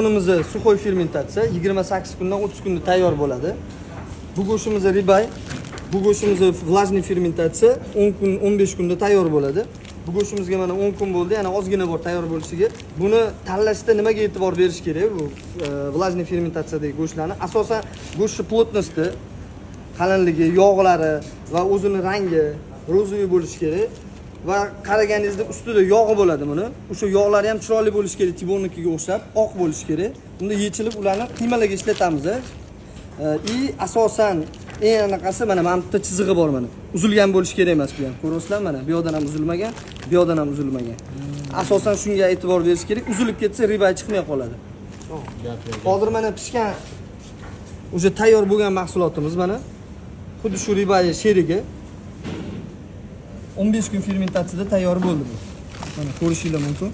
Bunimiz сухой fermentatsiya, 28 kundan 30 kunda tayyor bo'ladi. Bu go'shtimiz рибай, bu go'shtimiz влажный fermentatsiya, 10 kun, 15 kunda tayyor bo'ladi. Bu go'shtimizga mana 10 kun bo'ldi, yana ozgina bor tayyor bo'lishiga. Buni tanlashda nimaga e'tibor berish kerak? Bu влажный fermentatsiyadagi go'shtlarni asosan go'shtni плотности, qalinligi, yog'lari va o'zini rangi розовый bo'lishi kerak va qaraganingizda ustida yog'i bo'ladi buni. O'sha yog'lari ham chiroyli bo'lishi kerak, tibonnikiga o'xshab oq bo'lishi kerak. Unda yechilib, ularni qiymalarga ishlatamiz. И asosan eng anaqasi, mana bu yerda chizig'i bor, mana. Uzilgan bo'lishi kerak emas bu ham. Ko'ryapsizlar, mana bu yoqdan ham uzilmagan, bu yoqdan ham uzilmagan. Asosan shunga e'tibor berish kerak. Uzilib ketsa, рибай chiqmay qoladi. Hozir mana pishgan, уже tayyor bo'lgan mahsulotimiz mana. Xuddi shu рибай sherigi. 15 kun fermentatsiyada tayyor bo'ldi bu. Mana, ko'rishinglar mumkin.